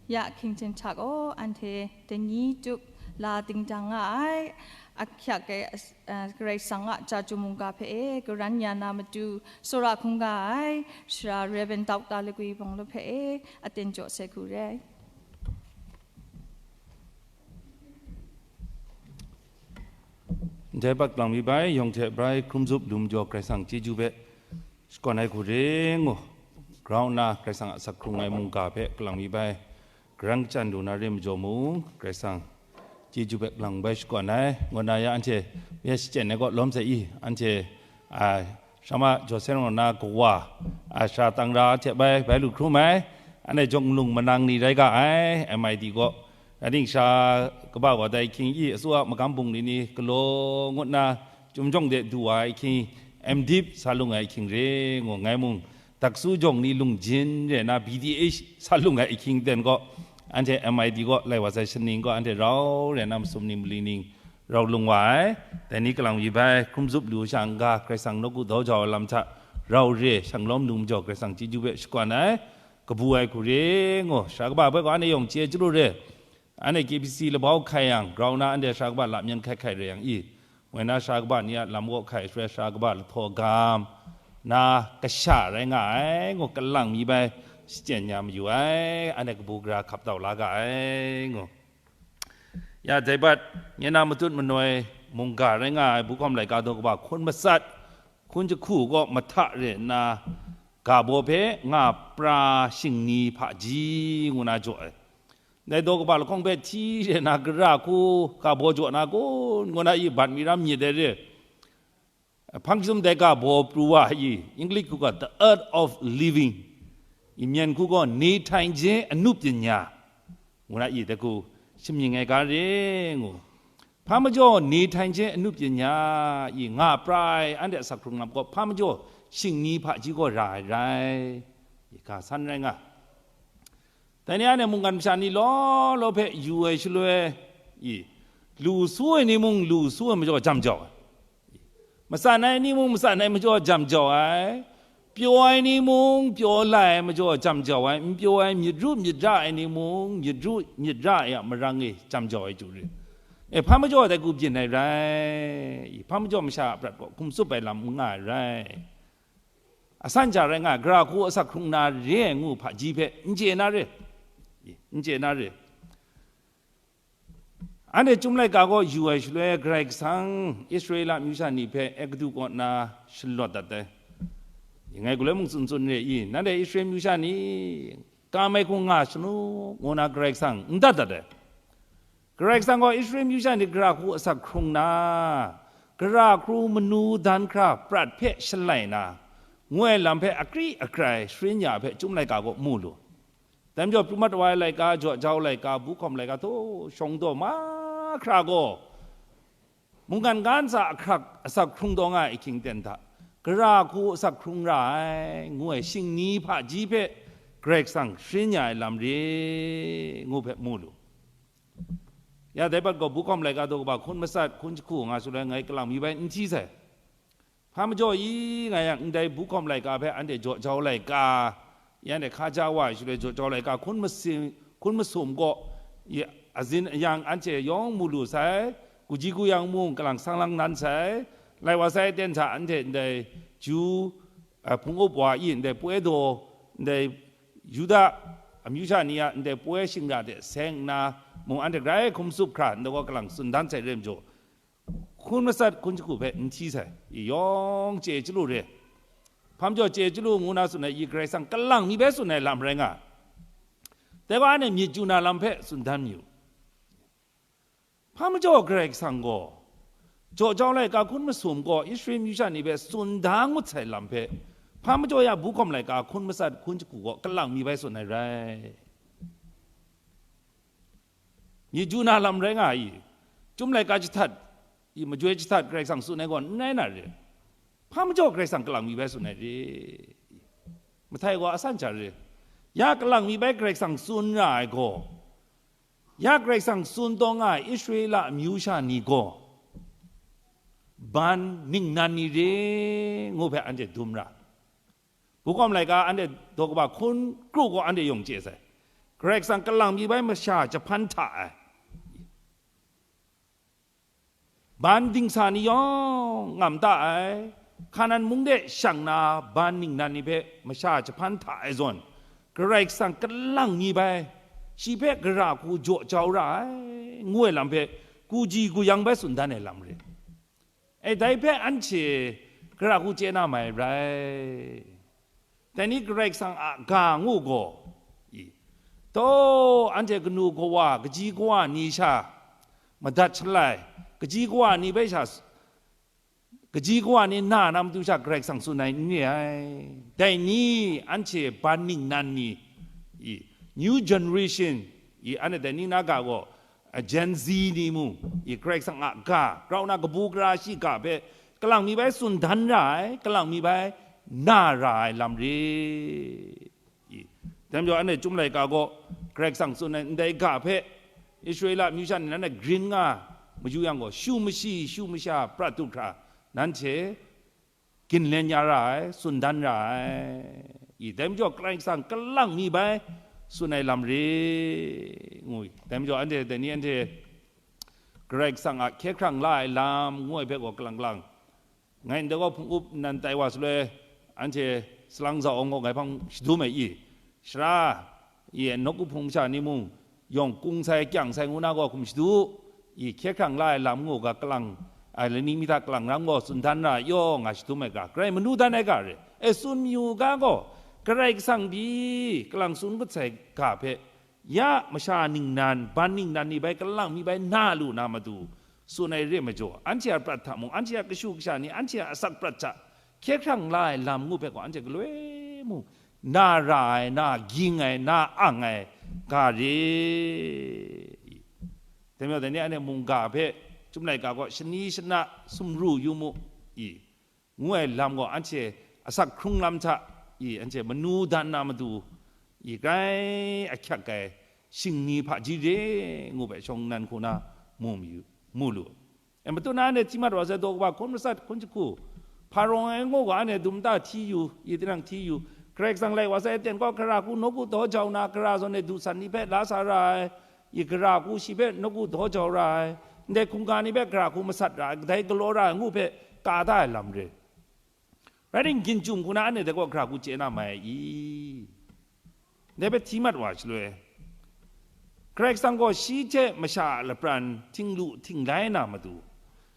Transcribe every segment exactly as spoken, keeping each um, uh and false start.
Ya hkying hten hta gaw, anhte dai ni tup la dingdang nga ai, ahkyak ai as-, a, Karai Kasang a chyeju mungga hpe e, karan ya na matu, tsawra hkungga ai, Sara Rev. Doctor Lagwi Bawnglu hpe e, aten jaw sai hku re ai. Ndai bat kalang mi bai, yawng hte brai hkrum zup lu majaw Karai Kasang chyeju hpe shakawn ai hku re ngu, grau nna Karai Kasang a asak hkrung ai mungga hpe kalang mi bai, karan kachyan lu na re majaw mung, Karai Kasang chyeju hpe kalang bai shakawn ai, ngu na ya anhte ya shachyen ai kaw lawm sai i, anhte, a, Shama Jawsen Rau na kawa, a, sha tang ra hte bai, bai lu hkrum ai, anhte jawng lung manang ni rai ga ai, M I D kaw, rai ting sha kaba gaw dai hkying i, asuwa magam bung ni ni galaw ngut na, Chyum jawng de du wa ai hkying, M Div sa lung ai hkying re ngu ngai mung, Daksu jawng ni lungjin re na B D H sa lung ai hkying ten gaw, anhte M I D gaw lai wa sai shaning gaw, anhte rau re na masum ning mali ning rau lung wa ai. Dai ni kalang mi bai hkrum zup lu sha n-ga, Karai Kasang nawku dau jau ai lam hta rau re shanglawm lu majaw, Karai Kasang chyeju hpe shakawn ai, kabu ai hku re ngu, sara kaba hpe gaw anhte yawng chye chyalu re. Anhte K B C labau hkai yang, grau na anhte sara kaba lamyan hkai hkai re yang i, moi na sara kaba ni a lam kaw hkai shaloi, sara kaba lahtaw gam na kasha rai nga ai, ngu kalang mi bai shachyen ya mayu ai, anhte kabu gara hkap tau la ga ai, ngu. Ya, dai bat, nye na matut manoi mungga rai nga ai, Bukhawm laika daw kaba hkun matsat, hkun jahku kaw mahta re nna, ga baw hpe nga pra shingni hpaji ngu na jaw ai. Dai daw kaba lahkawng hpe hti re na gara hku ga baw jaw na kun, ngu na i bat mi ram myit ai re. Hpang jahtum dai ga baw pru wa i, English hku ga, The Earth of Living. I myen hku gaw, နေထိုင်ခြင်းအနုပညာ ngu na i dai hku, shamying ai ga re ngu. Hpa majaw နေထိုင်ခြင်းအနုပညာ i nga pra ai anhte asak hkrung lam gaw, hpa majaw shingni hpaji gaw ra ai rai. I ga san rai nga. Dai ni anhte mungkan masha ni law law hpe yu ai shaloi, i, lu su ai ni mung lu su ai majaw jam jau ai. Matsan ai ni mung matsan ai majaw jam jau ai. Pyaw ai ni mung pyaw lai ai majaw jam jau ai. N pyaw ai, myit ru myit ra ai ni mung myit ru myit ra ai a marang e jam jau ai chyu re. E, hpa majaw dai hku byin ai rai. I, hpa majaw masha a prat gaw hkum tsup ai lam n nga ai rai. Asan ja rai nga ai, gara hku asak hkrung na re ai ngu hpaji hpe n chye na re. I, n chye na re. Anhte Chyum laika gaw yu ai shaloi, Karai Kasang Israela amyu sha ni hpe Egutu kaw na shalawt dat ai. Ngai galoi mung tsun tsun re i, nanhte Israel amyu sha ni kam ai hku nga shanu, ngu na Karai Kasang n dat dat ai. Karai Kasang gaw Israel amyu sha ni gara hku asak hkrung na, gara hku manu dan hkra prat hpe shalai na, ngu ai lam hpe akri akrai sharin ya ai hpe Chyum laika gaw mu lu. Dai majaw, pru mat wa ai laika, jaw jau laika, buhkawm laika, htaw shawng daw mahkra gaw, mungkan ga ntsa ahkrak asak hkrung taw nga ai ahkying ten hta, gara hku asak hkrung ra ai, ngu ai shingni hpaji hpe Karai Kasang sharin ya ai lam re, ngu hpe mu lu. Ya, dai bat gaw, buhkawm laika daw kaba hkun matsat, hkun jahku nga shaloi ngai kalang mi bai n hti sai. Hpa majaw i nga yang, ndai buhkawm laika hpe anhte jaw jau laika, ya, anhte hkaja wa ai shaloi jaw jau laika hkun masi-, hkun masum gaw, ya, azin ayang anhte yawng mu lu sai, kuji kuyang mung kalang sang lang nan sai, lai wa sai ten hta anhte ndai Ju, a, hpung up wa i ndai poi daw, ndai Yuda amyu sha ni a ndai poi shingra de seng nna mung anhte grai hkum tsup hkra ndai gaw kalang tsun dan sai re majaw, hkun matsat hkun jahku hpe n hti sai, i yawng chye chyalu re. Hpa majaw chye chyalu ngu na tsun ai, i Karai Kasang kalang mi bai tsun ai lam rai nga. Dai gaw anhte myit chyu na lam hpe tsun dan mayu. Hpa majaw Karai Kasang gaw, jaw jau laika hkun masum gaw Israel amyu sha ni hpe tsun da ngut sai lam hpe, hpa majaw ya buhkawm laika hkun matsat hkun jahku gaw kalang mi bai tsun ai rai. Myit chyu na lam rai nga ai, i, Chyum laika jahtat, i, majoi jahtat Karai Kasang tsun ai gaw n rai na re. Hpa majaw Karai Kasang kalang mi bai tsun ai re. Mahtai gaw asan ja re. Ya kalang mi bai Karai Kasang tsun ra ai gaw, ya Karai Kasang tsun taw nga ai Israela amyu sha ni gaw, ban ningnan ni re, ngu hpe anhte dum ra. Buhkawm laika anhte daw kaba hkun kru gaw anhte yawng chye sai. Karai Kasang kalang mi bai masha jahpan hta ai, ban dingsa ni yawng ngam ta ai, Hkanan mung de shang na ban ningnan ni hpe masha jahpan hta ai zawn, Karai Kasang kalang mi bai, shi hpe gara hku jaw jau ra ai, ngu ai lam hpe kuji kuyang bai tsun dan ai lam re. E, dai hpe anhte gara hku chye na mai rai. Dai ni Karai Kasang a ga ngu gaw, i, taw, anhte kanu kawa, kaji kawa ni sha madat shalai, kaji kawa ni bai sha, kaji kawa ni na na matu sha Karai Kasang tsun ai n re ai. Dai ni anhte ban ningnan ni, i, new generation, i, anhte dai ni na ga gaw, a, Gen Z ni mung, i, Karai Kasang a ga, grau na kabu gara shiga hpe kalang mi bai tsun dan ra ai, kalang mi bai na ra ai lam re. I, dai majaw, anhte Chyum laika gaw Karai Kasang tsun ai ndai ga hpe Israela amyu sha ni nanhte grin nga mayu yang gaw, shu mashi, shu masha prat du hkra, nanhte ginlen ya ra ai, tsun dan ra ai. I, dai majaw, Karai Kasang kalang mi bai tsun ai lam re, ngu i. Dai majaw, anhte dai ni anhte Karai Kasang a hkye hkrang la ai lam, ngu ai hpe gaw kalang kalang, ngai ndai gaw hpung up nnan tai wa shaloi, anhte salang zau awng gaw ngai hpang shadum ai i, sara, i, nawku hpung masha ni mung, yawng kung sai, kyang sai ngu na gaw hkum shadu, i, hkye hkrang la ai lam ngu ga kalang, ai lani mi hta kalang ram gaw tsun dan ra ai yaw nga shadum ai ga, Karai manu dan ai ga re. E, tsun mayu ga gaw, Karai Kasang pyi kalang tsun mat sai ga hpe, ya masha ningnan, ban ningnan ni bai, kalang mi bai na lu na matu, tsun ai re majaw, anhte a prat hta mung, anhte a kashu kasha ni, anhte a asak prat hta hkye hkrang la ai lam ngu hpe gaw, anhte galoi mung na ra ai, na ging ai, na ang ai ga re. Dai majaw, dai ni anhte mungga hpe Chyum laika gaw shani shana sumru yu mu, i, ngu ai lam gaw, anhte asak hkrung lam hta, i, anhte manu dan na matu, i, grai ahkyak ai shingni hpaji re ngu hpe shawng nnan hku na mu mayu, mu lu. E, matu na anhte hti mat wa sai, daw kaba hkun matsat hkun jahku, hpa rawng ai ngu ga, anhte dum ta hti yu, i, tinang hti yu, Karai Kasang lai wa sai aten gaw, gara hku nawku daw jau na, gara zawn e du san ni hpe la sa ra ai, i, gara hku shi hpe nawku daw jau ra ai, ndai hkungga ni hpe gara hku masat ra ai, kadai galaw ra ai ngu hpe ka da ai lam re. Rai timung, ginjum hku na anhte dai gaw gara hku chye na mai ai i? Dai hpe hti mat wa shaloi, Karai Kasang gaw shi hte masha a lapran htinglu htinglai na matu,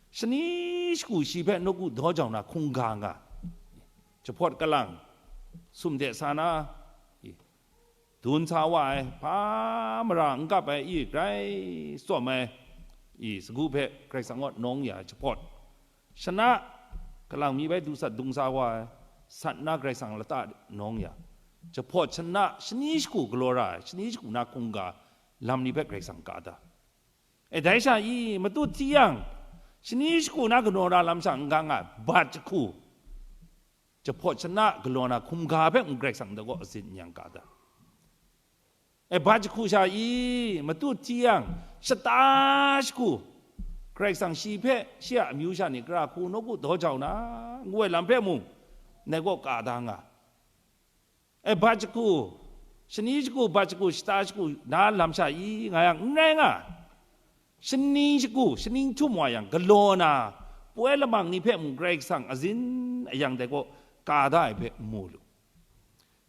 shani shagu shi hpe nawku daw jau na hkungga nga, jahpawt kalang, sum de sa na, i, dun sa wa ai, hpa mara n kap ai, i, grai tsawm ai, i, sagu hpe Karai Kasang kaw nawng ya ai jahpawt, shana, kalang mi bai du sat dung sa wa ai, sat na Karai Kasang lata nawng ya, jahpawt shana, shani shagu galaw ra ai, shani shagu na hkungga lam ni hpe Karai Kasang ka da. E, dai sha i, matut hti yang, shani shagu na galaw na lam sha n ga nga ai, bat jahku, jahpawt shana galaw na hkungga hpe mung Karai Kasang dai gaw azin n yang ka da. E, bat jahku sha i, matut hti yang, shata shagu, Karai Kasang shi hpe shi a amyu sha ni gara hku nawku daw jau na, ngu ai lam hpe mung, ndai gaw ka da nga. E, bat jahku, shani shagu, bat jahku, shata shagu na lam sha i, nga yang, n rai nga. Shaning shagu, shaning htum wa yang, galaw na, poi lamang ni hpe mung Karai Kasang azin ayang dai gaw ka da ai hpe mu lu.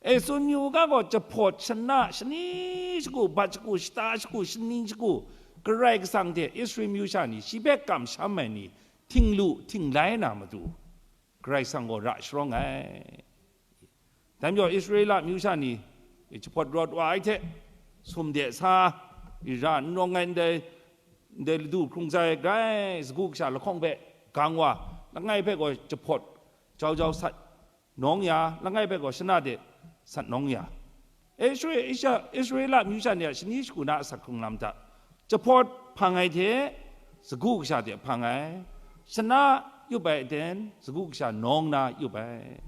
E, tsun yu ga gaw, jahpawt shana, shani shagu, bat shagu, shata shagu, shaning shagu, Karai Kasang hte Israel myu sha ni shi hpe kamsham ai ni htinglu htinglai na matu, Karai Kasang gaw ra sharawng ai. Dai majaw, Israela myu sha ni, i, jahpawt rawt wa ai hte, sum de sa, i, ra n rawng ai ndai, ndai ladu hkrung sai grai sagu kasha lahkawng hpe gang wa, langai hpe gaw jahpawt jau jau sat nawng ya, langai hpe gaw shana de sat nawng ya. Israel, Isha-, Israela myu sha ni a shani shagu na asak hkrung lam hta, jahpawt hpang ai hte sagu kasha de hpang ai, shana yup ai aten sagu kasha nawng na yup ai,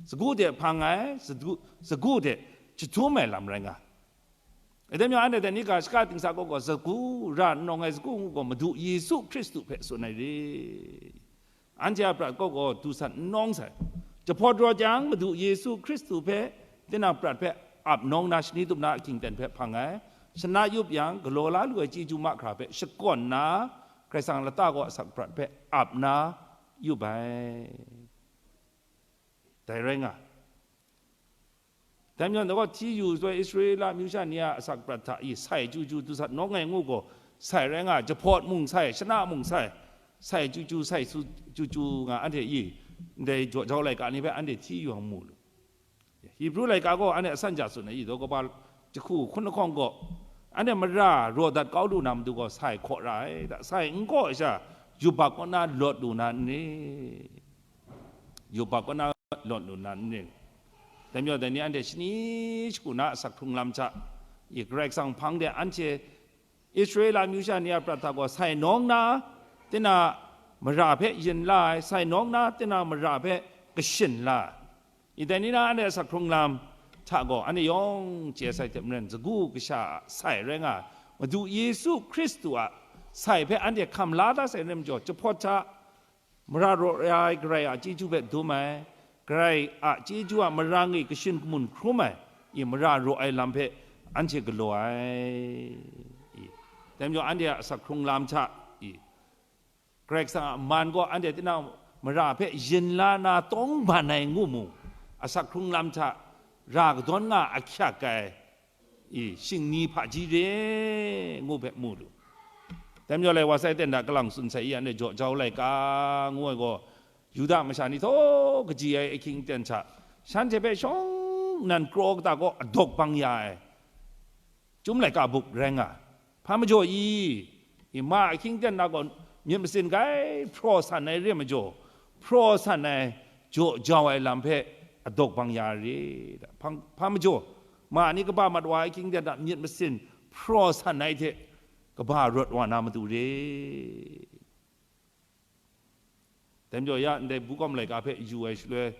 sagu de hpang ai, sagu, sagu de jahtum ai lam rai nga. Aten myu anhte dai ni ga shaka dingsa gaw gaw, sagu ra n nawng ai sagu ngu gaw Madu Yesu Hkristu hpe tsun ai re. Anhte a prat gaw gaw du san n nawng sai. Jahpawt rawt yang Madu Yesu Hkristu hpe, tinang prat hpe ap nawng na, shani tup na ahkying ten hpe hpang ai. Shana yup yang, galaw la lu ai chyeju mahkra hpe shakawn na, Karai Kasang lata kaw asak prat hpe ap na yup ai. Dai rai nga. Dai majaw, dai gaw hti yu shaloi Israela amyu sha ni a asak prat hta i sai chyu chyu dusat nawng ai ngu gaw, sai rai nga, jahpawt mung sai, shana mung sai, sai chyu chyu, sai su chyu chyu nga, anhte i ndai jaw jau laika ni hpe anhte hti yu yang mu lu. Hibru laika gaw anhte asan ja tsun ai i, daw kaba jahku hkun lahkawng gaw, anhte mara raw dat kau lu na matu gaw sai hkaw ra ai, da, sai n hkaw ai sha, yubak kaw na lawt lu na n re? Yubak kaw na lawt lu na n re? Dai majaw, dai ni anhte shani shagu na asak hkrung lam hta i, Karai Kasang hpang de anhte Israela amyu sha ni a prat hta gaw sai nawng na, tinang mara hpe yin la ai, sai nawng na, tinang mara hpe kashin la ai. I dai ni na anhte asak hkrung lam hta gaw, anhte yawng chye sai hte maren, sagu kasha a sai rai nga ai, Madu Yesu Hkristu a sai hpe anhte hkam la da sai rai majaw, jahpawt hta, mara raw ya ai Karai a chyeju hpe dum ai, Karai a chyeju a marang e kashin kamun hkrum ai, i mara raw ai lam hpe anhte galaw ai. I, dai majaw, anhte a asak hkrung lam hta, i, Karai Kasang a man gaw anhte tinang mara hpe yin la na tawng ban ai ngu mu, asak hkrung lam hta ra kadawn nga ahkyak ai, i, shingni hpaji re ngu hpe mu lu. Dai majaw, lai wa sai ten da kalang tsun sai i, anhte jaw jau laika ngu ai gaw, Yuda masha ni htaw kaji ai ahkying aten hta, shanhte hpe shawng nnan kraw kata kaw adawk bang ya ai, Chyum laika buk rai nga ai. Hpa majaw i, i ma ahkying ten na gaw myit masin grai hpraw san ai re majaw, hpraw san ai jaw jau ai lam hpe adawk bang ya re, da. Hpa, hpa majaw, ma ni kaba mat wa ai ahkying ten na myit masin hpraw san ai hte kaba rawt wa na matu re. Dai majaw ya ndai bukawm laika hpe yu ai shaloi,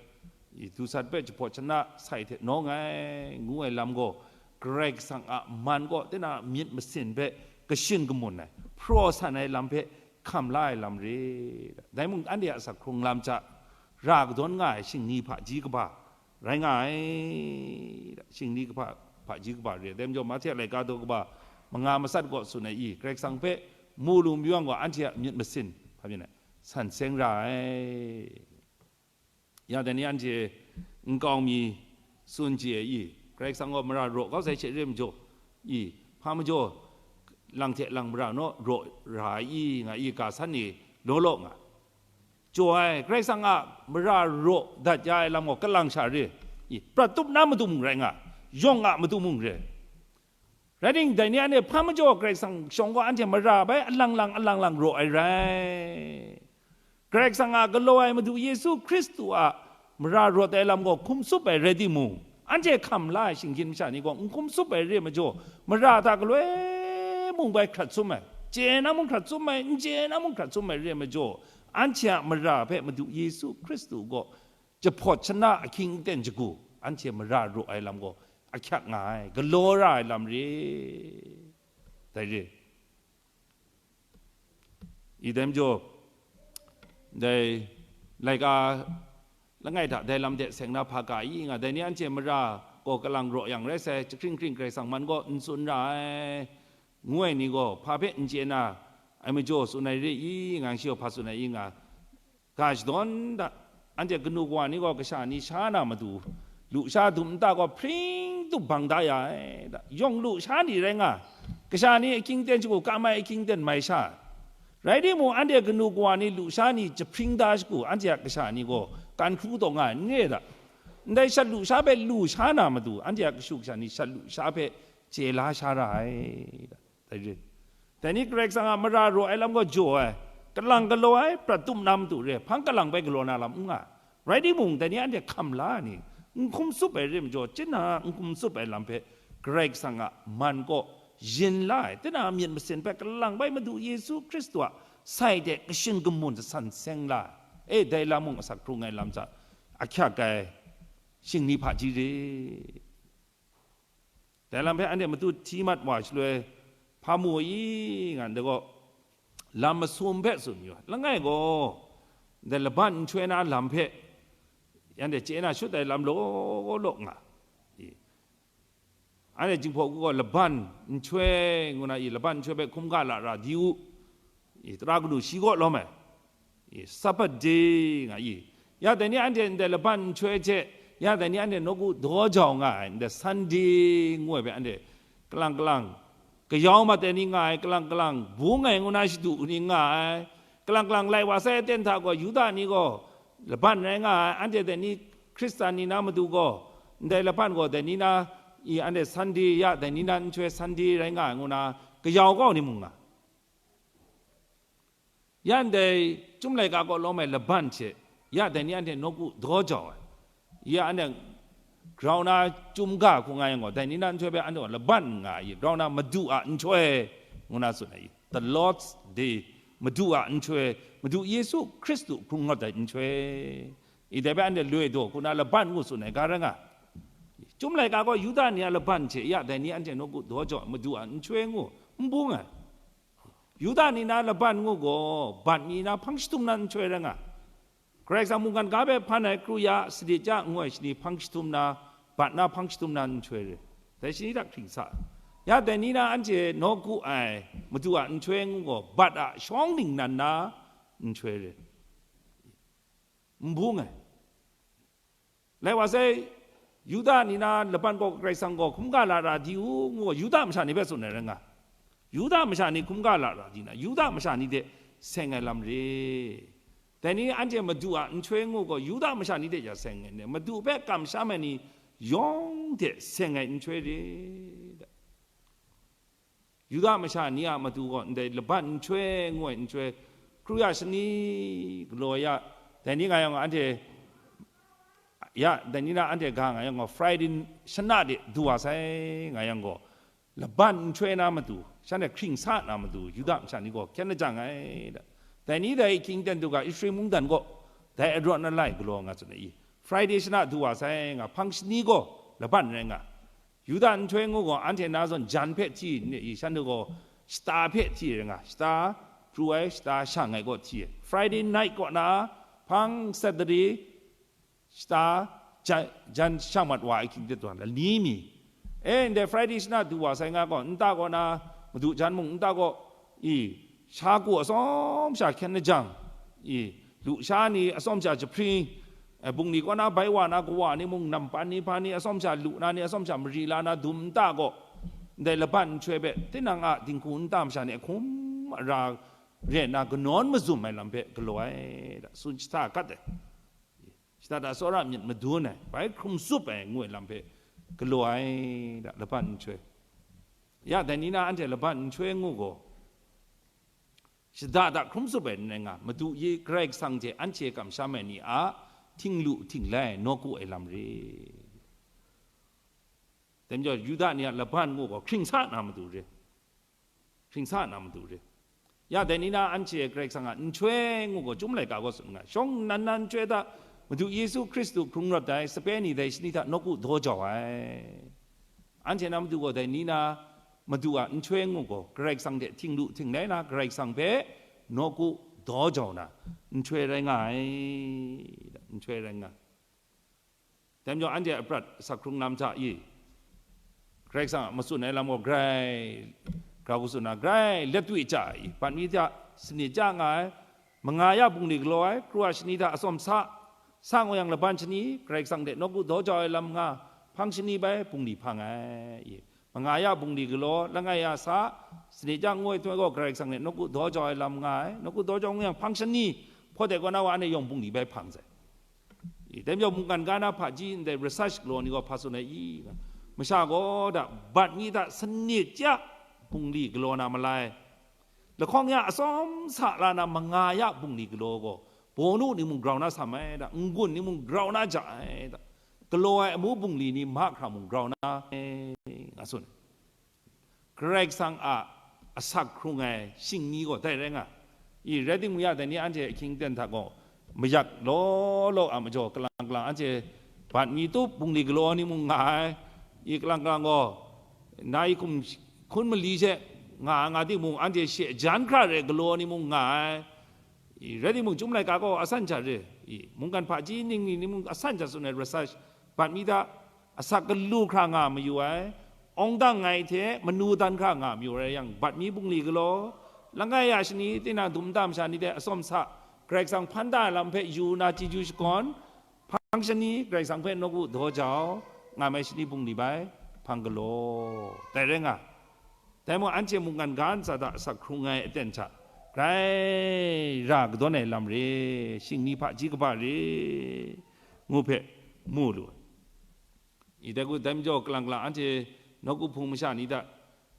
i, dusat hpe jahpawt shana sai hte nawng ai ngu ai lam gaw, Karai Kasang a man gaw tinang a myit masin hpe kashin kamun ai, hpraw san ai lam hpe hkam la ai lam re. Dai mung anhte a asak hkrung lam hta ra kadawn nga ai shingni hpaji kaba, rai nga ai, shingni kaba, hpaji kaba re ai. Dai majaw, Mahte laika daw kaba manga matsat gaw tsun ai i, Karai Kasang hpe mu lu mayu yang gaw, anhte a myit masin, hpa myit ai, san seng ra ai. Ya, dai ni anhte nkau mi tsun chye ai i, Karai Kasang gaw mara raw kau sai hte re majaw, i, hpa majaw, lang hte lang mara naw raw ra ai i, nga i, ga san ni law law nga. Jaw ai, Karai Kasang a mara raw dat ya ai lam gaw kalang sha re, i, prat tup na matu mung rai nga, yawng a matu mung re. Rai timung, dai ni anhte hpa majaw Karai Kasang shawng gaw anhte mara bai alang lang, alang lang raw ai rai. Karai Kasang a galaw ai Madu Yesu Hkristu a mara rawt ai lam gaw hkum tsup ai rai timung, anhte hkam la ai shinggyim masha ni gaw n hkum tsup ai re majaw, mara hta galoi mung bai hkrat sum ai, chye na mung hkrat sum ai, n chye na mung hkrat sum ai re majaw, anhte a mara hpe Madu Yesu Hkristu gaw jahpawt shana ahkying aten shagu, anhte mara raw ai lam gaw ahkyak nga ai, galaw ra ai lam re. Dai re. I dai majaw, dai laika langai hta dai lam de seng na hpa ga i nga, dai ni anhte mara gaw kalang raw yang rai sai, jahkring hkring Karai Kasang man gaw n tsun ra ai, ngu ai ni gaw hpa hpe n chye na ai majaw tsun ai re i nga, shi gaw hpa tsun ai i nga, ga shadawn da, anhte kanu kawa ni gaw kasha ni sha na matu, lusha dum nta gaw hpring tup bang da ya ai, da, yawng lusha ni rai nga, kasha ni ahkying ten shagu, kam ai ahkying ten mai sha. Rai timung, anhte kanu kawa ni lusha ni jahpring da shagu, anhte a kasha ni gaw kan hkru taw nga ai, n re da. Ndai shat lusha hpe lu sha na matu, anhte a kashu kasha ni shat lusha hpe chye la sha ra ai, da. Dai re. Dai ni Karai Kasang a mara raw ai lam gaw jaw ai, kalang galaw ai, prat tup na matu re, hpang kalang bai galaw na lam n nga. Rai timung, dai ni anhte hkam la ai ni, n hkum tsup ai re majaw, chyeju n hkum tsup ai lam hpe Karai Kasang a man gaw yin la ai, tinang a myit masin hpe kalang bai Madu Yesu Hkristu a sai de kashin kamun san seng la ai. E, dai lam mung asak hkrung ai lam hta ahkyak ai shingni hpaji re. Dai lam hpe anhte matu hti mat wa shaloi, hpa mu i nga ndai gaw, lam masum hpe tsun yu ai. Langai gaw, ndai laban nhtoi na lam hpe, anhte chye na shut ai lam law law nga. I, Anhte Jinghpaw Wungu gaw laban nhtoi ngu na i, laban nhtoi hpe hkungga lara di u. I, tara kanu shi kaw lawm ai. I, Sabbath day nga i. Ya dai ni anhte ndai laban nhtoi hte, ya dai ni anhte nawku daw jau nga ai, ndai Sunday ngu ai hpe anhte kalang kalang, kayau mat ai ni nga ai, kalang kalang, bung ai ngu na shadu ni nga ai, kalang kalang lai wa sai aten hta gaw, Yuda ni gaw laban rai nga ai, anhte dai ni Hkristan ni na matu gaw, ndai laban gaw dai ni na i anhte Sunday, ya dai ni na nhtoi Sunday rai nga ai ngu na kayau kau ni mung nga. Ya ndai chyum laika kaw lawm ai laban hte, ya dai ni anhte nawku daw jau ai. Ya anhte grau na chyum ga hku nga yang gaw, dai ni na nhtoi hpe anhte gaw laban nga ai, grau na Madu a nhtoi ngu na tsun ai, the Lord's Day, Madu a nhtoi, Madu Yesu Hkristu hkrung rawt ai nhtoi. I dai hpe anhte loi daw hku na laban ngu tsun ai ga rai nga. Chyum laika gaw Yuda ni a laban hte, ya dai ni anhte nawku daw jau ai, Madu a nhtoi ngu n bung ai. Yuda ni na laban ngu gaw, bat mi na hpang jahtum na nhtoi rai nga. Karai Kasang mungkan ga hpe hpan ai kru ya, sadit ya ngu ai shani hpang jahtum na, bat na hpang jahtum na nhtoi rai. Dai shani hta hkring sa. Ya dai ni na anhte nawku ai, Madu a nhtoi ngu gaw, bat a shawng ningnan na nhtoi rai. N bung ai. Lai wa sai, Yuda ni na laban gaw Karai Kasang gaw hkungga lara di u ngu gaw, Yuda masha ni hpe tsun ai rai nga. Yuda masha ni hkungga lara di na, Yuda masha ni hte seng ai lam re. Dai ni anhte Madu a nhtoi ngu gaw, Yuda masha ni hte ja seng ai, Madu hpe kamsham ai ni yawng hte seng ai nhtoi re. Yuda masha ni a matu gaw ndai laban nhtoi ngu ai nhtoi, kru ya shani galaw ya, dai ni nga yang gaw anhte, ya, dai ni na anhte ga nga yang gaw, Friday shana de du wa sai nga yang gaw, laban nhtoi na matu, shanhte hkring sa na matu, Yuda masha ni gaw hkyen lajang ai da. Dai ni dai ahkying ten du ga, Ephraim mungdan gaw, dai arawt na lai galaw nga tsun ai i. Friday shana du wa sai nga, hpang shani gaw laban rai nga. Yuda nhtoi ngu gaw, anhte na zawn jan hpe hti ni i, shanhte gaw shata hpe hti rai nga, shata, pru ai shata shang ai kaw hti ai. Friday night kaw na, hpang Saturday, shata, jan, jan shang mat wa ai hkying hte tawn, lani mi. E, ndai Friday shana du wa sai nga gaw, nta kaw na, madu jan mung nta kaw, i, sha ku atsawm sha hkyen lajang, i, lusha ni atsawm sha jahpring, e, bungli kaw na bai wa na kawa ni mung, nampan ni hpa ni atsawm sha lu na ni atsawm sha mari la na dum nta gaw, ndai laban nhtoi hpe tinang a dinghku nta masha ni ahkum ara re na kanawn mazum ai lam hpe galaw ai da, tsun jahta gat ai. Shada da tsawra myit madun ai, bai hkrum tsup ai ngu ai lam hpe galaw ai da, laban nhtoi. Ya, dai ni na anhte laban nhtoi ngu gaw, shada da hkrum tsup ai n rai nga, Madu Ye-, Karai Kasang hte anhte kamsham ai ni a htinglu htinglai nawku ai lam re. Dai majaw, Yuda ni a laban ngu gaw hkring sa na matu re. Hkring sa na matu re. Ya, dai ni na anhte Karai Kasang a nhtoi ngu gaw, chyum laika gaw tsun nga, shawng nnan na nhtoi hta Madu Yesu Hkristu hkrung rawt ai sape ni dai shani hta nawku daw jau ai. Anhte na matu gaw dai ni na Madu a nhtoi ngu gaw, Karai Kasang hte htinglu htinglai na, Karai Kasang hpe nawku daw jau na nhtoi rai nga ai, nhtoi rai nga. Dai majaw, anhte a prat asak hkrung lam hta i, Karai Kasang a matsun ai lam gaw grai, grau katsun na grai let tu i chya i, bat mi hta sanit chya nga ai, manga ya bungli galaw ai, kru a shani hta atsawm sa, sa ngu yang laban shani, Karai Kasang hte nawku daw jau ai lam nga, hpang shani bai bungli hpang ai i. Manga ya bungli galaw, langai ya sa, sanit chya ngu ai hte gaw Karai Kasang hte nawku daw jau ai lam nga ai, nawku daw jau ngu yang hpang shani, hpawt ai kaw na wa anhte yawng bungli bai hpang sai. I, dai majaw mungkan ga na hpaji ndai research galaw ni gaw hpa tsun ai i, masha gaw da bat mi hta sanit chya bungli galaw na malai, lahkawng ya atsawm sa la na manga ya bungli galaw gaw, bawnu ni mung grau na sam ai da, n-gun ni mung grau na ja ai da, galaw ai amu bungli ni mahkra mung grau na, nga tsun. Karai Kasang a asak hkrung ai shingni gaw dai rai nga. I, rai timung ya, dai ni anhte ahkying ten hta gaw, mayak law law a majaw, kalang kalang anhte bat mi tup bungli galaw ni mung nga ai. I, kalang kalang gaw, na i hkum hkun mali she nga ai nga timung, anhte she jan hkra re galaw ni mung nga ai. I, rai timung, chyum laika gaw asan hta re. I, mungkan hpaji ning ni ni mung asan hta tsun ai research, bat mi hta asak galu hkra nga mayu ai. awng dang ai hte manu dan hkra nga mayu rai yang, bat mi bungli galaw, langai ya shani, tinang dum nta masha ni hte atsawm sa, Karai Kasang hpan da ai lam hpe yu na chyeju shakawn, hpang shani, Karai Kasang hpe nawku daw jau, nga mai shani bungli bai, hpang galaw, dai rai nga. Dai mung, anhte mungkan ga ntsa hta asak hkrung ai aten hta, grai ra kadawn ai lam re, shingni hpaji kaba re, ngu hpe mu lu ai. I dai gu, dai majaw, kalang kalang anhte nawku hpung masha ni hta,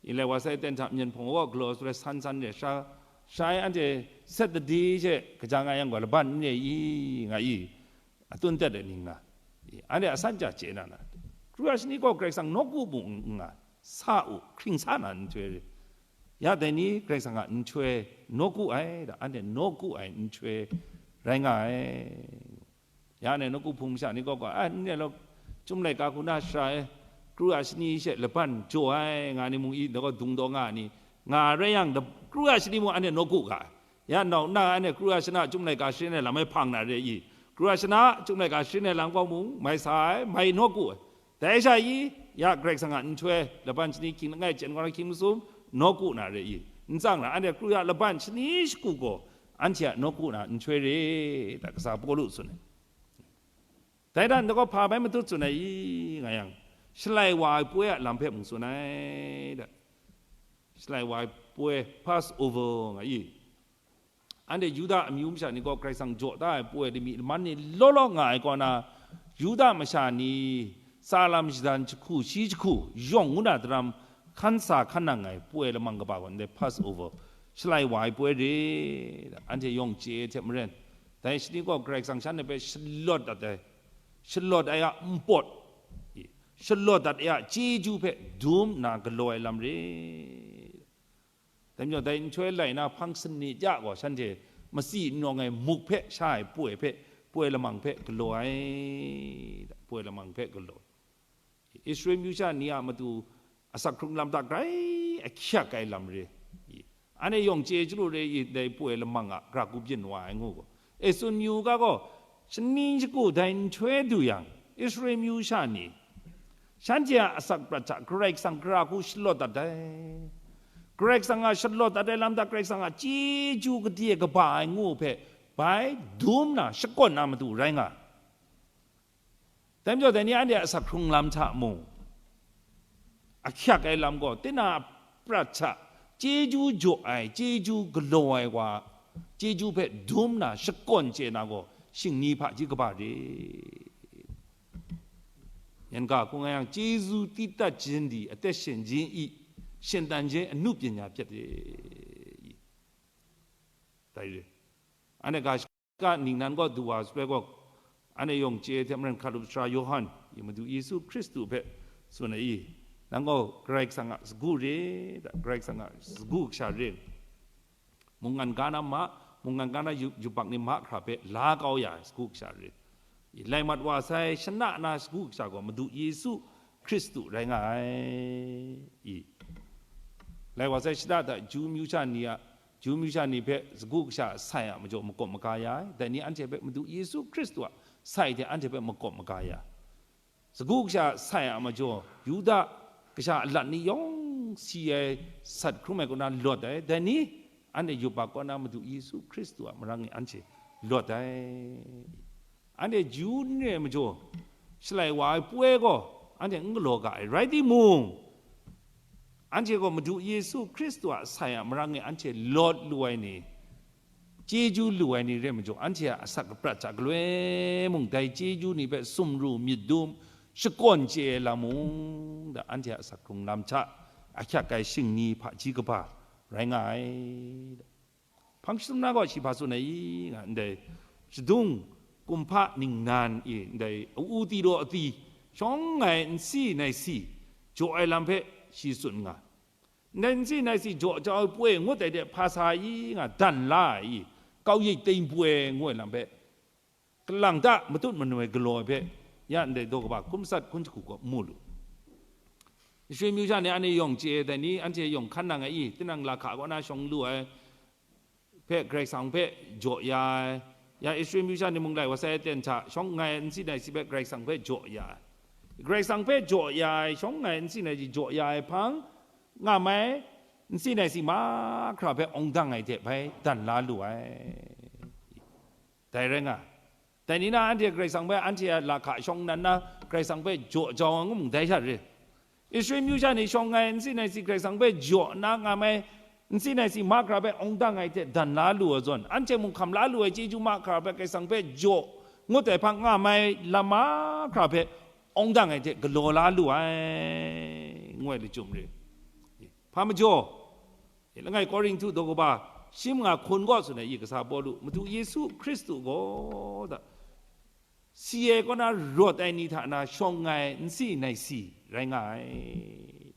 i lai wa sai ten hta myen hpawng wa galaw shaloi san san re, sha, sha e anhte set dadi she kaja nga yang gaw, laban n re i, nga i, atun tet ai ning nga, i, anhte asan ja chye na na, kru ya shani gaw Karai Kasang nawku mung n nga, sa u, hkring sa na nhtoi re, ya dai ni Karai Kasang a nhtoi nawku ai, da, anhte nawku ai nhtoi rai nga ai. Ya ne, nawku hpung masha ni gaw gaw, "Ai, n re law, Chyum laika hku na shara e, kru a shani she laban jaw ai," nga ni mung i, dai gaw dung daw nga ai ni, nga rai yang, da-, kru a shani mung anhte nawku ga ai. Ya nau nna anhte kru a shana Chyum laika sharin ai lam e hpang na re i? Kru a shana Chyum laika sharin ai lam gaw mung, mai sa ai, mai nawku ai. Dai sha i, ya Karai Kasang a nhtoi, laban shani hkying langai chyen gaw na hkying masum, nawku na re i? N tsang ra, anhte kru ya laban shani shagu gaw, anhte a nawku na nhtoi re, da kasa Pawlu tsun ai. Dai dan dagaw hpa bai matut tsun ai i, nga yang, shalai wa ai poi a lam hpe mung tsun ai, da. Shalai wa ai poi, Passover, nga i. Anhte Yuda amyu masha ni gaw Karai Kasang jaw da ai poi lami laman ni law law nga ai kaw na, Yuda masha ni tsa lam shadan jahku shi jahku yawng ngu na daram hkan sa hkan nang ai poi lamang kaba gaw ndai Passover, shalai wa ai poi re, anhte yawng chye ai hte maren, dai shani gaw Karai Kasang shanhte hpe shalawt dat ai, shalawt ai a npawt, shalawt dat ai a chyeju hpe dum nna galaw ai lam re. Dai majaw, dai nhtoi lai na hpang sanit ya gaw, shanhte matsi n rawng ai muk hpe sha ai poi hpe, poi lamang hpe galaw ai, poi lamang hpe galaw. Israel myu sha ni a matu asak hkrung lam hta grai ahkyak ai lam re i? Anhte yawng chye chyalu re i, dai poi lamang a gara ku byin wa ai ngu gaw, Esun myu ga gaw, shaning shagu dai nhtoi du yang, Israel myu sha ni, shanhte a asak prat hta Karai Kasang gara ku shalawt dat ai. Karai Kasang a shalawt dat ai lam hta Karai Kasang a chyeju gade kaba ai ngu hpe, bai dum na shakawn na matu rai nga. Dai majaw, dai ni anhte a asak hkrung lam hta mung, ahkyak ai lam gaw, tinang a prat hta chyeju jaw ai, chyeju galaw ai wa, chyeju hpe dum na shakawn chye na gaw, shingni hpaji kaba re. Yan ga hkung ai yang, chyeju titat jin di, atet shin jin i, shintan jin anu pyin ya pyat e. Dai re. Anhte ga shaka ningnan gaw du wa shaloi gaw, anhte yawng chye hte maren hkalup sara Yawhan, i Madu Yesu Hkristu hpe tsun ai i, nang gaw Karai Kasang a sagu re, da, Karai Kasang a sagu kasha re. Mungkan ga na ma, mungkan ga na yu-, yubak ni mahkra hpe la kau ya ai sagu kasha re. I, lai mat wa sai shana na sagu kasha gaw Madu Yesu Hkristu rai nga ai. I, lai wa sai shada da Ju myu sha ni a, Ju myu sha ni hpe sagu kasha sai a majaw makawp maga ya ai, dai ni anhte hpe Madu Yesu Hkristu a sai hte anhte hpe makawp maga ya ai. Sagu kasha sai a majaw, Yuda kasha alat ni yawng si ai sat hkrum ai kaw na lawt ai, dai ni anhte yubak kaw na Madu Yesu Hkristu a marang e anhte lawt ai. Anhte Ju n re ai majaw, Shalai wa ai poi gaw anhte n galaw ga ai, rai timung, anhte gaw Madu Yesu Hkristu a sai a marang e anhte lawt lu ai ni, chyeju lu ai ni re majaw, anhte a asak aprat hta galoi mung dai chyeju ni hpe sumru myit dum, shakawn chye ai lam mung, da, anhte a asak hkrung lam hta ahkyak ai shingni hpaji kaba rai nga ai. Hpang jahtum na gaw shi hpa tsun ai i, nga ndai shadung kumhpa ningnan i, ndai a-u ti daw ati, shawng ai nsi nai si jaw ai lam hpe shi tsun nga. Ndai nsi nai si jaw jau ai poi ngut ai de hpa sa i, nga dan la ai i, kau yik teng poi ngu ai lam hpe, kalang ta matut manu ai galaw ai hpe, ya ndai daw kaba hkum sat hkun jahku gaw mu lu. Israel myu sha ni anhte yawng chye ai dai ni, anhte yawng hkan nang ai i, tinang lahka kaw na shawng lu ai hpe Karai Kasang hpe jaw ya ai, ya Israel myu sha ni mung lai wa sai aten hta shawng ngai nsi nai si hpe Karai Kasang hpe jaw ya ai. Karai Kasang hpe jaw ya ai, shawng ai nsi nai si jaw ya ai hpang, nga mai, nsi nai si mahkra hpe awng dang ai hte bai dan la lu ai. Dai rai nga, dai ni na anhte Karai Kasang hpe anhte a lahka shawng nnan na Karai Kasang hpe jaw jau ai mung dai sha re. Israel myu sha ni shawng ai nsi nai si Karai Kasang hpe jaw na nga mai, nsi nai si mahkra hpe awng dang ai hte dan la lu ai zawn, anhte mung hkam la lu ai chyeju mahkra hpe Karai Kasang hpe jaw ngut ai hpang nga mai lam mahkra hpe awng dang ai hte galaw la lu ai, ngu ai lachyum re. Hpa majaw, langai Korinhtu daw kaba shi manga hkun gaw tsun ai, i kasa Pawlu, Madu Yesu Hkristu gaw da, si ai kaw na rawt ai ni hta na shawng ai nsi nai si rai nga ai.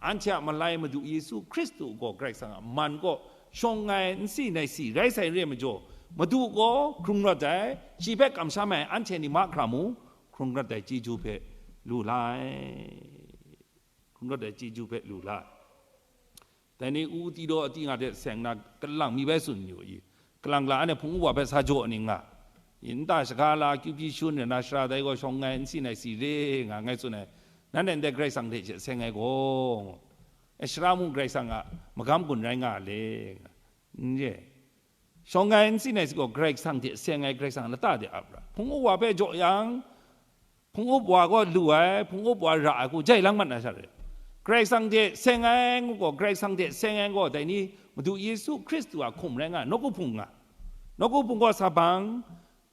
Anhte a malai Madu Yesu Hkristu gaw Karai Kasang a man kaw shawng ai nsi nai si rai sai re majaw, Madu gaw hkrung rawt ai, shi hpe kamsham ai anhte ni mahkra mung hkrung rawt ai chyeju hpe lu la ai. Hkrung rawt ai chyeju hpe lu la ai. Dai ni u ti daw a ti nga hte seng na kalang mi bai tsun yu i, kalang la anhte hpung uwa hpe sa jaw ning nga, i nta shaga la kyu hpyi shun rai na, sara dai gaw shawng ai nsi nai si re nga ngai tsun ai, nanhte ndai Karai Kasang hte she seng ai gaw, e, sara mung Karai Kasang a magam gun rai nga le nga, n re. Shawng ai nsi nai si gaw Karai Kasang hte seng ai Karai Kasang lata de ap ra. Hpung up wa hpe jaw yang, hpung up wa gaw lu ai, hpung up wa ra ai hku jai lang mat na sha re. Karai Kasang hte seng ai ngu gaw, Karai Kasang hte seng ai gaw, dai ni Madu Yesu Hkristu a hkum rai nga, nawku hpung nga. Nawku hpung gaw sa bang,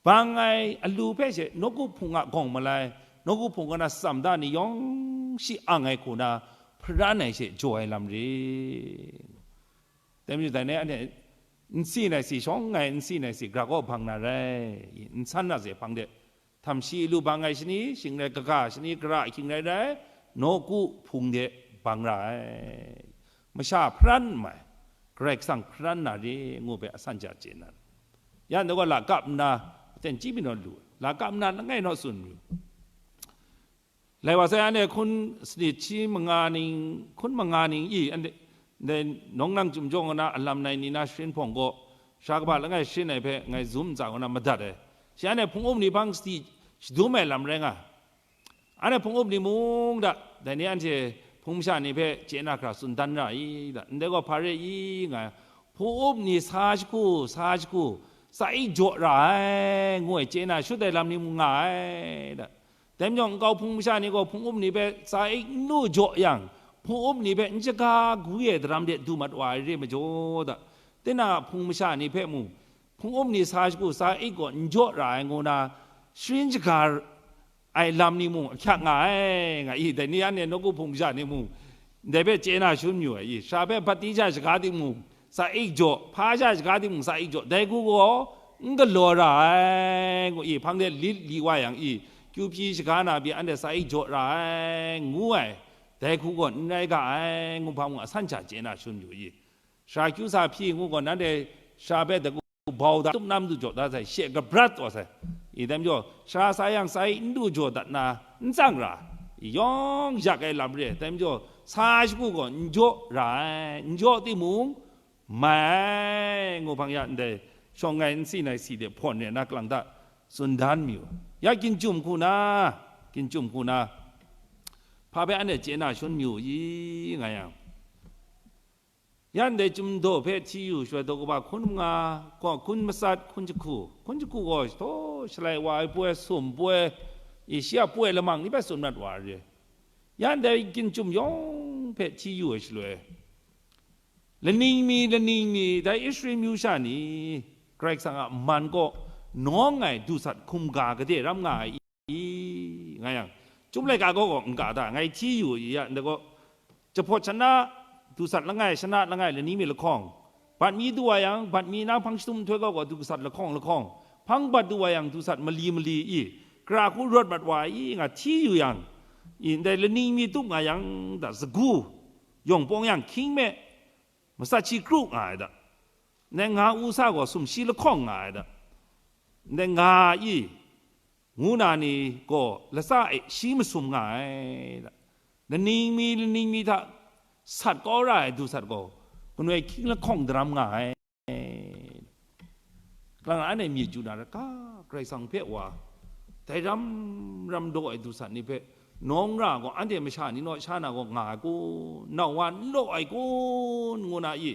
bang ai alu hpe she nawku hpung a gawng malai, nawku hpung kaw na tsam da ni yawng shi ang ai hku na, hparan ai she jaw ai lam re. Dai majaw dai ni anhte nsi nai si shawng ai nsi nai si gra kaw bang na rai, nsan na ze hpang de, htam shi lu bang ai shani, shing rai kaga shani, gara ahkying rai rai, nawku hpung de bang ra ai. Masha hparan n mai, Karai Kasang hparan na re ngu hpe asan ja chye na. Ya ndai gaw lakap nna, aten chyip mi naw lu, lakap nna langai naw tsun yu. Lai wa sai, anhte hkun sanit shi manga ning, hkun manga ning i, anhte, ndai nawng nang chyum jawng na alam nai ni na sharin hpawng gaw, sha kaba langai sharin ai hpe ngai zum ntsa kaw na madat ai. Shi anhte hpung up ni hpang sadi shadum ai lam rai nga. Anhte hpung up ni mung da, dai ni anhte hpung masha ni hpe chye na hkra tsun dan ra i da, ndai gaw hpa re i nga, hpung up ni sa shagu, sa shagu, sa ik jaw ra ai, ngu ai chye na shut ai lam ni mung nga ai da. Dai majaw, nkau hpung masha ni gaw hpung up ni hpe sa ik n lu jaw yang, hpung up ni hpe n shaga gwi ai daram de du mat wa ai re majaw da, tinang a hpung masha ni hpe mung, hpung up ni sa shagu sa ik gaw n jaw ra ai ngu na, sharin shaga ai lam ni mung ahkyak nga ai, nga i, dai ni anhte nawku hpung masha ni mung, ndai hpe chye na shangun yu ai i, sara hpe baptisa shaga timung, sa ik jaw, hpa sha shaga timung, sa ik jaw, dai hku gaw n galaw ra ai, ngu i, hpang de lit li wa yang i, kyu hpyi shaga na pyi anhte sa ik jaw ra ai, ngu ai, dai hku gaw n rai ga ai, ngu hpang mung asan sha chye na shangun yu i, sara kyu sa hpyi ngu gaw, nanhte sara hpe dai hku bau da, tup na madu jaw da sai, she kabrat taw sai. I dai majaw, sara sa yang sa ik n du jaw dat na, n tsang ra, yawng yak ai lam re ai. Dai majaw, sa shagu gaw n jaw ra ai, n jaw timung, mai ai, ngu hpang ya ndai, shawng ai nsi nai si de hpawn re na kalang ta tsun dan mayu. Ya ginjum hku na, ginjum hku na, hpa hpe anhte chye na shangun mayu i, nga yang, yan dai chyum daw hpe hti yu shaloi, daw kaba hkun manga, gaw hkun matsat, hkun jahku, hkun jahku gaw, htaw shalai wa ai poi, sum poi, i shi a poi lamang ni hpe tsun mat wa ai re. Yan dai ginjum yawng hpe hti yu ai shaloi, laning mi, laning mi, dai Israel myu sha ni, Karai Kasang a man kaw nawng ai dusat hkum ga gade ram nga ai i, nga yang, Chyum laika gaw gaw n ga da, ngai hti yu i ya, ndai gaw, jahpawt shana dusat langai, shana langai, lani mi lahkawng, bat mi du wa yang, bat mi na hpang shadum nhtoi gaw gaw dusat lahkawng lahkawng, hpang bat du wa yang, dusat mali mali i, kara hku rawt mat wa i, nga hti yu yang, i, ndai lani mi tup nga yang, da, sagu, yawng pawng yang hkying me, matsat shi kru nga ai da, ndai nga u sa gaw sumshi lahkawng nga ai da, ndai nga i, ngu na ni gaw latsa e shi masum nga ai. Laning mi, laning mi hta sat kau ra ai du sat gaw, ganoi hkying lahkawng daram nga ai. Kalang anhte myit chyu na ra, ka Karai Kasang hpe wa, dai ram ram daw ai du sat ni hpe, Nawng ra gaw anhte masha ni naw sha na gaw nga ai kun, nau wa n law ai kun, ngu na i,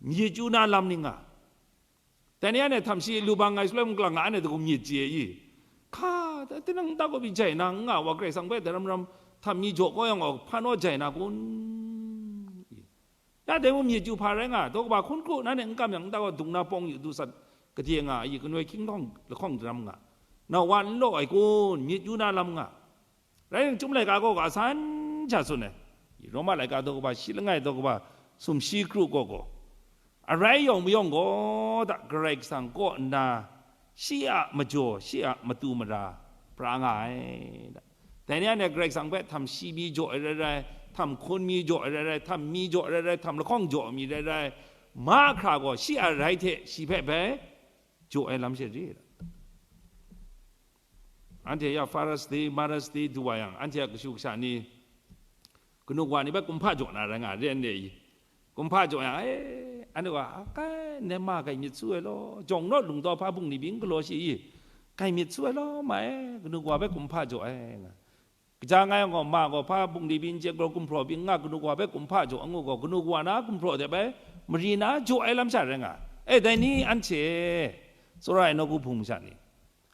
myit chyu na lam ni nga. Dai ni anhte htam shi lubang ai shaloi mungklang nga anhte hku myit chye i, hka, tinang nta kaw pyi jai na n nga wa, Karai Kasang hpe dai ram ram htam mi jaw kau yang gaw, hpa naw jai na kun? Ya dai mung myit chyu hpa rai nga, daw kaba hkun kru nanhte n kam yang, nta gaw dung na pawng yu du sat, gade nga i, kanoi hkying lahkawng daram nga, nau wa n law ai kun, myit chyu na lam nga. Rai nang, Chyum laika kaw ga san sha tsun ai, Roma laika daw kaba shi langai daw kaba sumshi kru kaw gaw, arai yawng mayawng gaw da, Karai Kasang kaw nna shi a majaw, shi a matu mara pra nga ai da. Dai ni anhte Karai Kasang hpe htam shi mi jaw ai rai rai, htam hkun mi jaw ai rai rai, htam mi jaw ai rai rai, htam lahkawng jaw ai mi rai rai, mahkra gaw shi a rai hte shi hpe bai jaw ai lam she re da. Anhte ya Father's Day, Mother's Day du wa yang, anhte a kashu kasha ni, kanu wa ni bai kumhpa jaw na rai nga, re n re i? Kumhpa jaw yang, e, anhte wa, a, kai, ne ma kai myit su ai law, jawng naw lung taw hpa bungli byin galaw shi i? Kai myit su ai law, ma e, kanu wa bai kumhpa jaw ai nga. Kaja ngai gaw, ma gaw hpa bungli byin chye galaw gumhpraw byin nga, kanu wa bai kumhpa jaw ngu gaw, kanu wa na gumhpraw de bai mari na jaw ai lam sha rai nga. E, dai ni anhte, tsawra ai nawku hpung masha ni,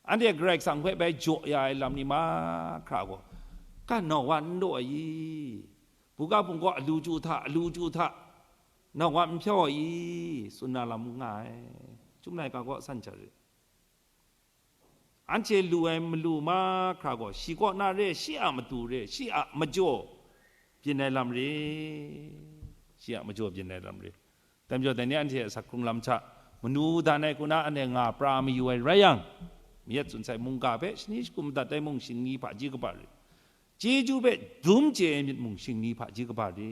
anhte Karai Kasang hpe bai jaw ya ai lam ni mahkra gaw, kan nau wa n law ai i? Buga bungkaw alu chyu hta, alu chyu hta, nau wa n hpyaw ai i? Tsun na lam n nga ai. Chyum laika kaw san sha re. Anhte lu ai malu mahkra gaw, shi kaw na re, shi a matu re, shi a majaw byin ai lam re, shi a majaw byin ai lam re. Dai majaw, dai ni anhte a asak hkrung lam hta manu dan ai hku na anhte nga pra mayu ai rai yang, mi yet tsun sai mungga hpe shani shakum madat ai mung shingni hpaji kaba re, chyeju hpe dum chye ai myit mung shingni hpaji kaba re,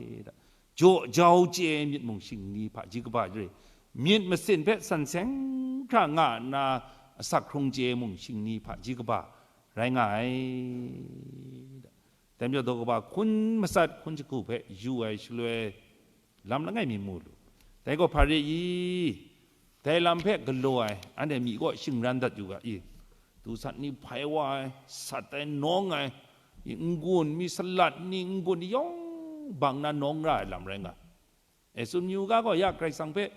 jaw jau chye ai myit mung shingni hpaji kaba re, myit masin hpe san seng hkra nga nna asak hkrung chye ai mung shingni hpaji kaba rai nga ai. Dai majaw, daw kaba hkun matsat hkun jahku hpe yu ai shaloi, lam langai mi mu lu. Dai gaw hpa re i? Dai lam hpe galaw ai, anhte myi kaw shingran dat yu ga i? Du sat ni hpai wa ai, sat ai, nawng ai, i, n-gun mi salat ni, n-gun ni yawng bang na nawng ra ai lam rai nga. E, tsun yu ga gaw, ya Karai Kasang hpe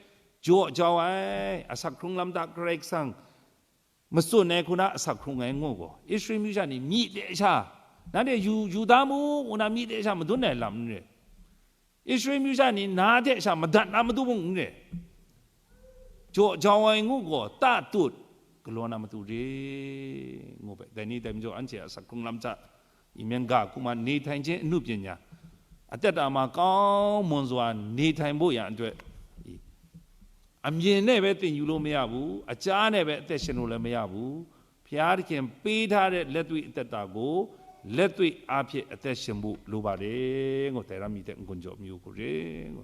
jaw jau ai, asak hkrung lam hta Karai Kasang matsun ai hku na asak hkrung ai ngu gaw, Israel masha ni myi de sha, nanhte yu, yu da mu, ngu na myi de sha madun ai lam n re. Israel masha ni na de sha madat na matu mung n re. Jaw jau ai ngu gaw, ta tut, galaw na matu re, ngu bai. Dai ni dai majaw, anhte a asak hkrung lam hta, i, mying ga hku ma, ni htai hte anu pyin ya, atet ama kau mawn zaw ai ni htai mbu ya n doi, i, amyin e bai ting yu lu maya bu, acha e bai atet shin lu le maya bu, Hpya hte hkyen pe hta de letwi atet ta gaw, letwi a hpye atet shin bu lu ba re, ngu, dai ram mi hte n-gun jaw mayu hku re, ngu.